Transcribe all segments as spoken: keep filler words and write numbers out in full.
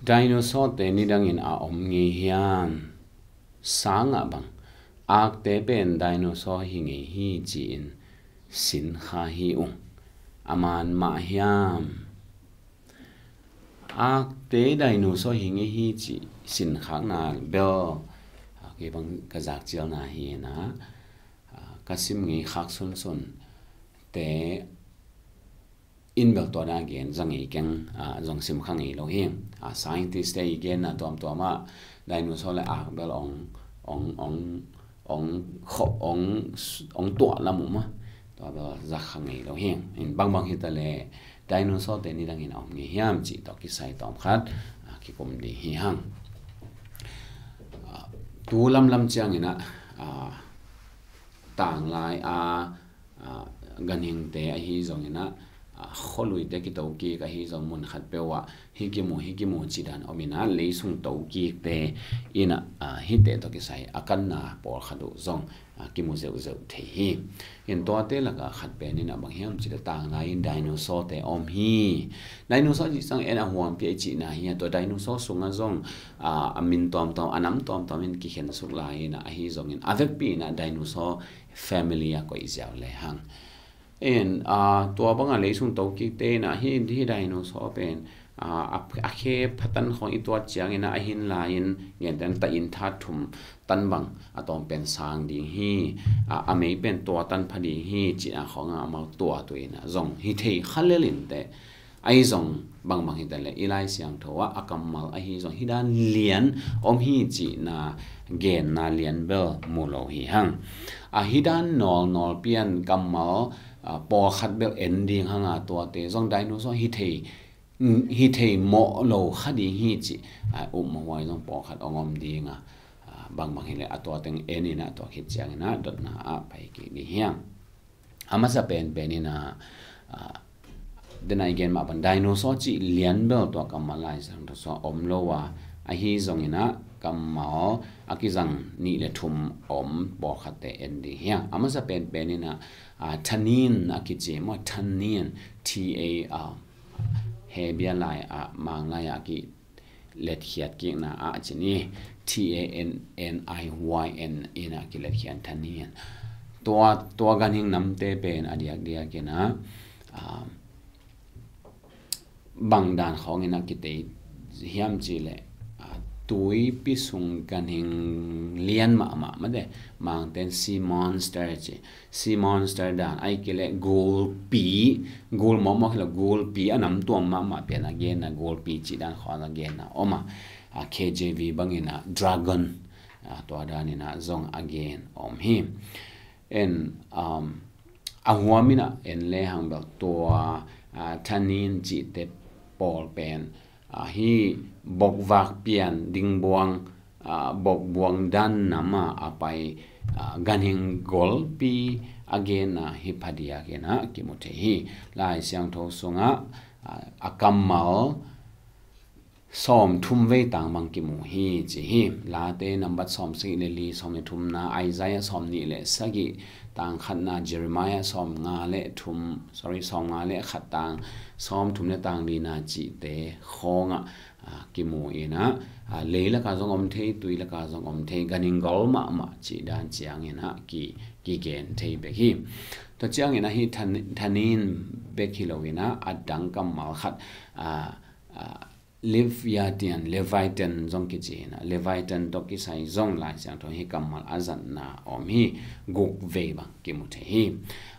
Dinosaur-te nidangin a om ngei hiam? Sangah bang, akte pen dinosaur hi ngei hi ci-in sinkha hi ung. A man mah hiam? Akte dinosaur hi ngei hi cih sinkhakna bel, a, kei bang ka zakcialna hi na, a, ka sim ngei khak sunsun te in bel tua dan gen za ngei keng, a, zong sim kha ngei lo hi. A, scientist te i genna tuamtuam ah dinosaur le ak bel ong, ong, ong, ong khop, ong, ong tuah lam uh mah. Tua bel za kha ngei lo hi. In bangbang hi ta le dinosaur te nidangin a om ngei hiam cih tawh kisai tawm khat, a, kikum ding hi hang. A, tu lamlam ciangin ah, a, tanglai a, a, ganhingte ahi zongin ah, a, khualuite kito kik ahi zong mun khat peuh ah hi kimu, hi kimu cidan om in ah, leisung to kikte in ah, a, hihte tawh kisai a kanna pawlkhat uh zong, a, kimu zeuhzeuh thei hi. In tuate lakah khat pen in ah bang hiam cih le tanglai in dinosaur te om hi. Dinosaur cih ciang en a huampi a i cihna hi a, tua dinosaur sungah zong, a, a min tuamtuam, a nam tuamtuam in kikhen suk lai in ah, ahi zongin a vekpi in ah dinosaur family a koih ziau le hang. In, a, tua bangah leisung to kikte in ah hi, hi dinosaur pen, a, a, a khe phatan khawng i tuat ciangin ah a hin lai-in genten ta in tha thum tan bang a tawm pen sang ding hi, a, a mei pen tua tan pha ding hi, cih a khawngah amau tua tuin ah zong hi thei kha lel in teh. Ahi zong bangbang hi ta le i Lai Siangtho ah a kammal ahi zong hi dan lian om hi cihna genna lian bel mu lo hi hang. A, hi dan nawlnawl pian kammal, a, pawlkhat bel en ding hang a, tuate zong dinosaur hi thei, hi thei mawh lo kha ding hi cih, a, upmawh huai zong pawlkhat ong om ding a, a, bangbang hi le a tua teng en in ah tua khit ciangin ah dotna ah pai kik ding hiam? A masa penpen in ah, a, den a i gen mah bang dinosaur cih lian bel tua kammal Lai Siangtho sungah om lo a, ahi zongin ah kammal a kizang nih le thum om pawlkhatte en ding hiam? A masa penpen in ah, a, tannin a kici maw, tannin, T A R, Hebia lai ah, Mang lai ah ki letkhiat kikna ah cin i, T A N N I Y N in ah kiletkhiat tannin. Tua, tua ganhing namte pen a diakdiak in ah, a, bang dan khawng in ah kitei hiam cih le, a, tuipi sung ganhing lian mahmah mate, Mangten sea monster ci, sea monster dan, ahih kei leh gulpi, gul mawkmawk hi lo, gulpi a nam tuam mahmah pen a genna, gulpi cih dan khawng a genna om a, a, K J V bangin ah dragon, a, tua dan in ah zong a gen om hi. En, um, a huam in ah en lehang bel tua, a, tannin cihte pawl pen, a, hi bokvak pian dingbuang, a, bokbuang dan nam a a pai, a, ganhing golpi a genna hi phadiak in ah kimu thei hi. Lai Siangtho sungah, a, a kammal sawmthum vei tang bang kimu hi ci hi. Late nambat sawmsagih le li, sawm le thumna, Isaiah sawmnih le sagih tang khatna, Jeremiah sawmnga le thum, sorry, sawmnga le khat tang sawmthum le tang lina cihte khawngah, a, kimu in ah, a, leilakah zong om thei, tuilakah zong om thei, ganhing gol mahmah cih dan ciangin ah ki, kigen thei bek hi. Tua ciangin ah hi tan-, tannin bek hi lo in ah, a dang kammal khat, a, a, Leviathan, Leviathan zong kici in ah, Leviathan tawh kisai zong Lai Siangtho hi kammal a zatna om hi, guk vei bang kimu thei hi.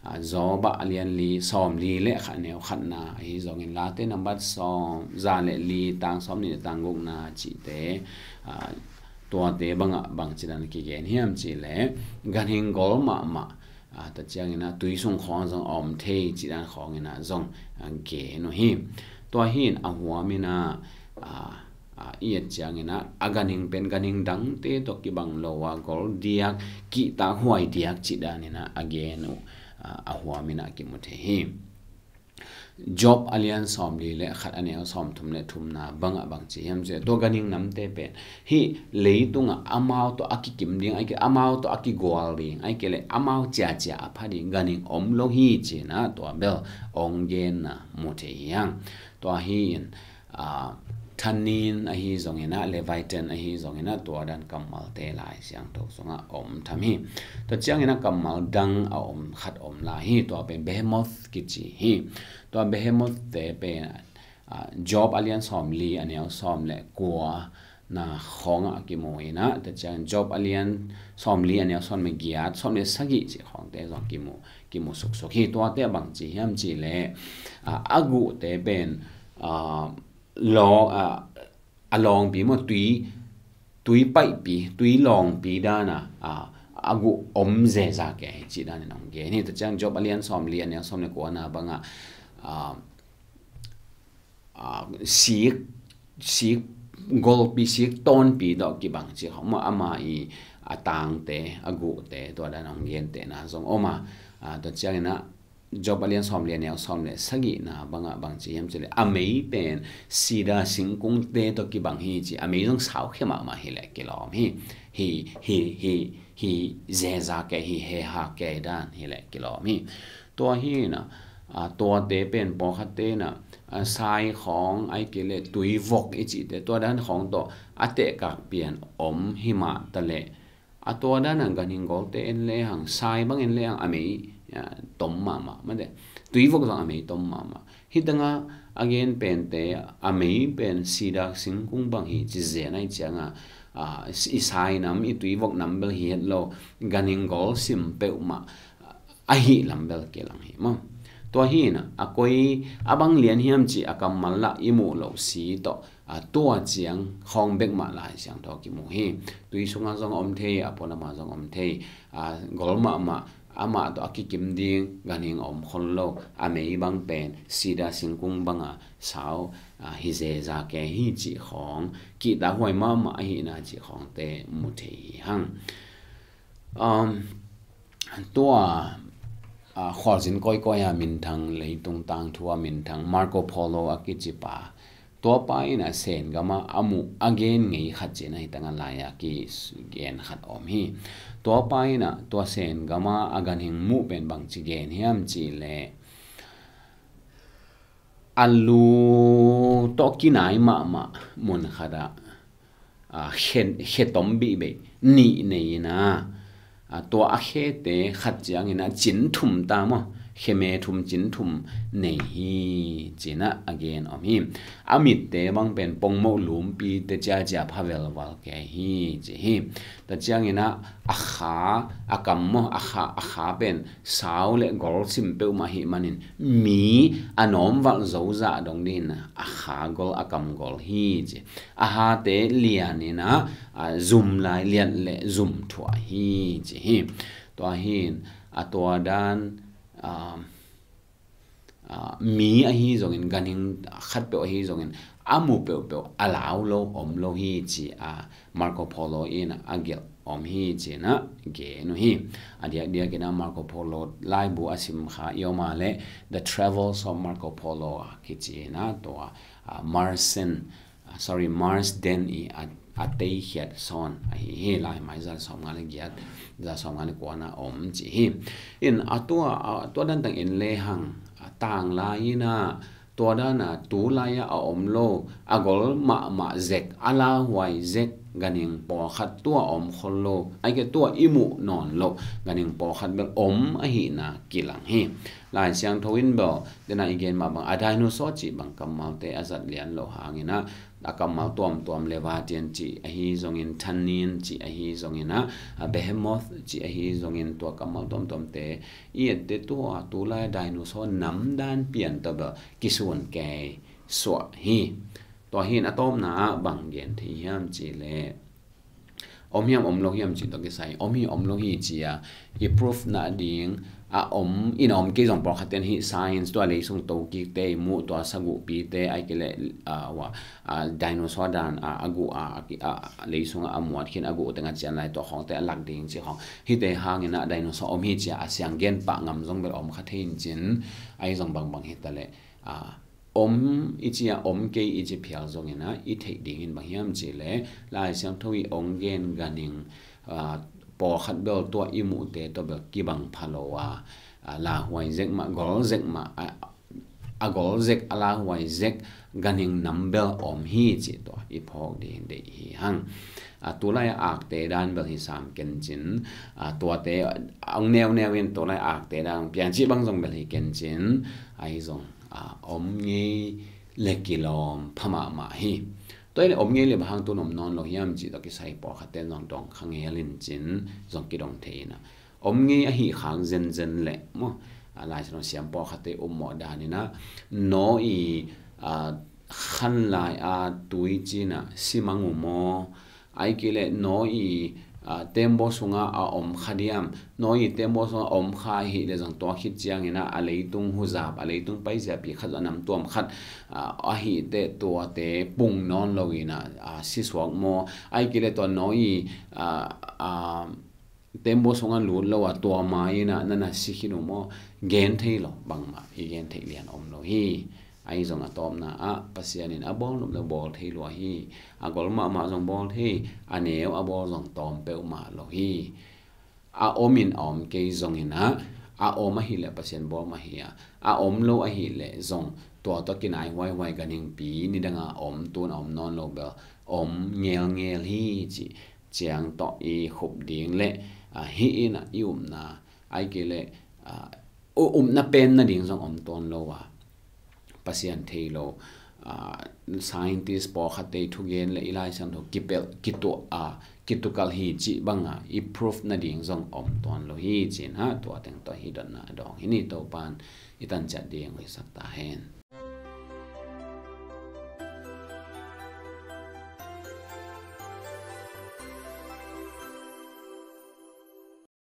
A, Job a lian li, sawmli le khat, neu khatna ahi zongin Late nambat sawm, za le li, tang sawmnih le tang gukna cihte, a, tuate bangah bang cidan kigen hiam cih le ganhing gol mahmah, a, tua ciangin ah tui sung khawng zong a om thei cih dan khawngin ah zong, a, gen uh hi. Tua hi in a huam in ah, a, a, i et ciangin ah a ganhing pen ganhing dangte tawh kibang lo a gol diak, kihtak huai diak cih dan in ah a gen uh, a, a huam in ah kimu thei hi. Job a lian sawmli le khat, a neu sawmthum le thumna bangah bang ci hiam cih le, tua ganhing namte pen hih leitungah amau tawh a kikim ding, ahih kei leh amau tawh a kigual ding, ahih kei leh amau ciacia a pha ding ganhing om lo hi ci in ah tua bel ong genna mu thei hi hang. Tua hi in, a, Tannin ahi zongin ah, Leviathan ahi zongin ah, tua dan kammalte Lai Siangtho sungah om tham hi. Tua ciangin ah kammal dang a om khat om lai hi, tua pen Behemoth kici hi. Tua Behemoth te pen, ah, Job a lian sawmli a neu sawm le kua na khawngah kimu in ah, tua ciang Job a lian sawmli a neu sawm le giat, sawm le sagih cih khawngte zong kimu, kimu suksuk hi. Tuate a bang ci hiam cih leh, ah, a guhte pen, ah, lawng, ah, a lawngpi maw, tui, tui paihpi, tui lawngpi dan a, ah, a guh om zeza kei hi cih dan in hong gen hi. Tua ciang Job a lian sawmli a neu sawm le kua na bangah, ah, ah, sik, sik golpi, sik tawnpi tawh kibang cih khawng maw, ama i a tangte, a guhte, tua dan hong gentehna zong om a, ah, tua ciangin ah Job a lian sawmli a neu sawm le sagihna bangah bang ci hiam cih leh, a mei pen sida singkungte tawh kibang hi ci, a mei zong saukhia mahmah hi leh kilawm hi, hi, hi, hi, hi zeza kei, hi heha kei dan hi leh kilawm hi. Tua hi in ah, ah, tuate pen pawlkhatte in ah, ah, sai khawng, ahih kei leh tuivok i cihte, tua dan khawng tawh a tehkak pian om hi mah ta leh, a tua dan a ganhing golte en lehang, sai bang en lehang a mei, ah, tom mahmah, mate. Tuivok zong a mei tom mahmah. Hih tengah a gen pente, a mei pen sida singkung bang hi ci zen ahih ciangah, ah, i sai nam, i tuivok nam bel hi het lo, ganhing gol sim peuhmah ahih lam bel kilang hi maw. Tua hi in ah, a koi, a bang lian hiam cih a kammal lah i muh loh si tawh, a tua ciang khawng bek mah Lai Siangtho kimu hi. Tui sungah zong om thei, a pualamah zong om thei, a gol mahmah, amah tawh a kikim ding ganhing a om khol lo, a mei bang pen sida singkung banga sau, a, hi zeza kei hi cih khawng, kihtakhuai mahmah ahihna cih khawngte mu thei hi hang. Um, tua, a, khualzin kawikawi a minthang, leitung tangthu a minthang, Marco Polo a kicipa, tua pa in a Sen gama a muh a gen ngei khat cih na hi tangah lai-a kigen khat om hi. Tua pa in a tua Sen gama a ganhing muh pen bangci gen hiam cih leh, a lu tawh kinai mahmah mun khatah, a, khe, khe tom bihbeih nih nei in a, a, tua a khete khat ciangin a cin thum ta maw, khe me thum cin thum nei hi ci-in a gen om hi. A mitte bang pen pongmoh lumpite ciacia pha velval kei hi ci hi. Tua ciangin a, a kha, a kam maw, a kha, a kha pen sau le gol sim peuhmah ahih manin mi a nawmvalh zo zah dong dingin a kha gol, a kam gol hi ci. A hate lian in a, a, zum lai lian le zum thuah hi ci hi. Tua hi in a tua dan, a, a, mi ahi zongin, ganhing khatpeuh ahi zongin, a mu peuhpeuh a lau lo, om lo hi ci a Marco Polo in a gelh om hi ci-in a gen uh hi. A diakdiak in a Marco Polo laibu a sim kha i om a leh The Travels of Marco Polo a kici in a tua, a, Marsen, a, sorry, Marsden i a, a teikhiat sawn ahi hi. Lai mai za sawmnga le giat, za sawmnga le kua na om ci hi. In a tua, a tua dan tang en lehang, a tanglai in a, tua dan a tulai-a a om lo, a gol mahmah zek, a lauhuai zek ganhing pawlkhat tua a om khol lo, ahih kei leh tua i muh nawn loh ganhing pawlkhat bel om ahihna kilang hi. Lai Siangtho in bel, dena i gen mah bang, a dinosaur cih bang kammalte a zat lian loh hangin a, a kammal tuamtuam, Leviathan cih ahi zongin, Tannin cih ahi zongin a, a Behemoth cih ahi zongin, tua kammal tuamtuamte i ette, tua tulai dinosaur namdan pian tawh bel kisun kei suah hi. Tua hi in a tawpna ah bang gen thei hiam cih leh, om hiam om lo hiam cih tawh kisai, om hi om lo hi ci-a i proof nading, a om in a om kei zong pawlkhat ten hi, science, tua leisung tokikte i muh, tua saguhpite, ahih kei leh, a, ua, a, dinosaur dan a, a guh a, a, a leisung a muat khin a guh teng a cian lai, tua khawngte a lak ding cih khawng. Hihte hangin a dinosaur om hi ci-a a siang gen pah ngam zong bel om kha thei in cin, ahi zong bangbang hi ta leh, a, om i ci-a om kei i ci phial zongin a, i theih dingin bang hiam cih leh, Lai Siangtho i ong gen ganhing, a, pawlkhat bel tua i muhte tawh bel kibang pha lo a, a, lauhuai zek mah, gol zek mah, a, a gol zek, a lauhuai zek ganhing nam bel om hi cih tua i phawk ding deih hi hang. A, tulai a akte dan bel hi sam kencin, a, tuate ang neuneu in tulai a akte dan piancih bang zong bel hi kencin, ahi zong, a, om ngei le kilawm pha mahmah hi. Tua hi le om ngei le bang hang tun om nawn lo hiam cih tua kisai pawlkhatte zong dong kha ngel in cin zong kidong thei ina. Om ngei ahi khak zenzen le maw, a, Lai Siangtho siam pawlkhatte ummawh dan ina, naw i, a, khan lai a tui cina simang u maw, ai kile naw i, a, tembaw sunga a om kha diam, naw i tembaw sunga a om kha ahi le zong tua khit ciang ina a leitung huzap, a leitung paizia pi khat a nam tuam khat, a, ahi te tuate pung nawn lo ina, a, sisuak maw, ai kile tua naw i, a, a, tembaw sunga lut lo a tua ma ina nana si khin u maw, gen thei lo, bangmah i gen theih lian om lo hi. Ahi zong a tawpna ah Pasian in a bawl nop lo bawl thei lua hi. A gol mahmah zong bawl thei, a neu a bawl zong tawm peuhmah lo hi. A om in a om kei zong ina, a om ahi le Pasian bawl mah hi a, a om lo ahi le zong tua tua kinai huaihuai ganhingpi nidanga om tun a om nawn lo bel om ngelngel hi cih ciang tawh i khup ding le, a, hi ina i upna ai kei le, a, u-, upna pen nading zong om tawn lo a, Pasian thei lo, a, scientist pawlkhatte thugen le i Lai Siangtho kipelh, kituah, a, kitukal hi cih banga i proof nading zong om tawn lo hi cin ha, tua teng tawh hi dotna a dawng hi ni. Topan i tanciat ding hoihsak ta hen.